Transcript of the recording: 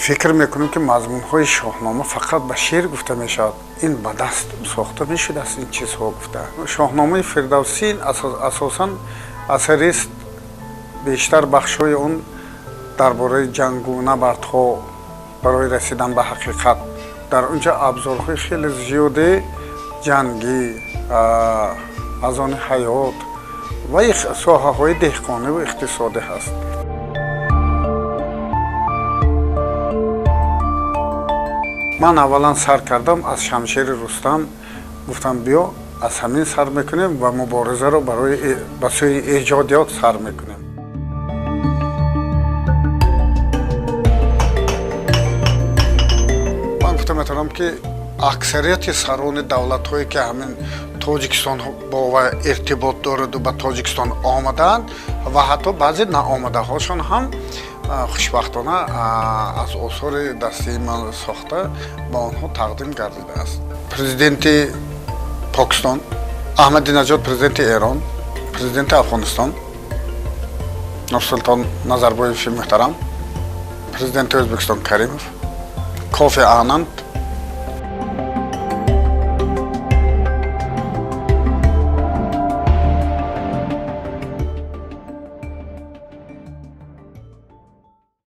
Фикр мекунем, ки мазмунҳои Шоҳнома фақат ба шеър гуфта мешавад, ин ба даст сохта мешудааст ин чизҳо гуфта. Шоҳномаи Фирдавсӣ асосан асарест, бештар бахшҳои он дар бораи ҷангу набардҳо барои расидан ба ҳақиқат. Дар он ҷо абзорҳои хеле зиёде ҷангӣ, аз они ҳаёт ва соҳаҳои деҳқониву иқтисодӣ ҳаст. Ман аввалан сар кардам аз шамшери Рустам, гуфтам, биё, аз ҳамин сар мекунем ва муборизаро барои ба сӯи эҷодиёт сар мекунем. Ман гуфта метавонам, ки аксарияти сарони давлатҳое, ки ҳамин Тоҷикистон бо вай иртибот дораду ба Тоҷикистон омадаанд ва ҳатто баъзе наомадаҳошон ҳам, хушбахтона, аз осори дастии ман сохта ба онҳо тақдим гардидааст. Президенти Покистон Аҳмадинаҷод, президенти Эрон, президенти Афғонистон Нурсултон Назарбоеви муҳтарам, президенти Ӯзбекистон Каримов, Кофи Ананд.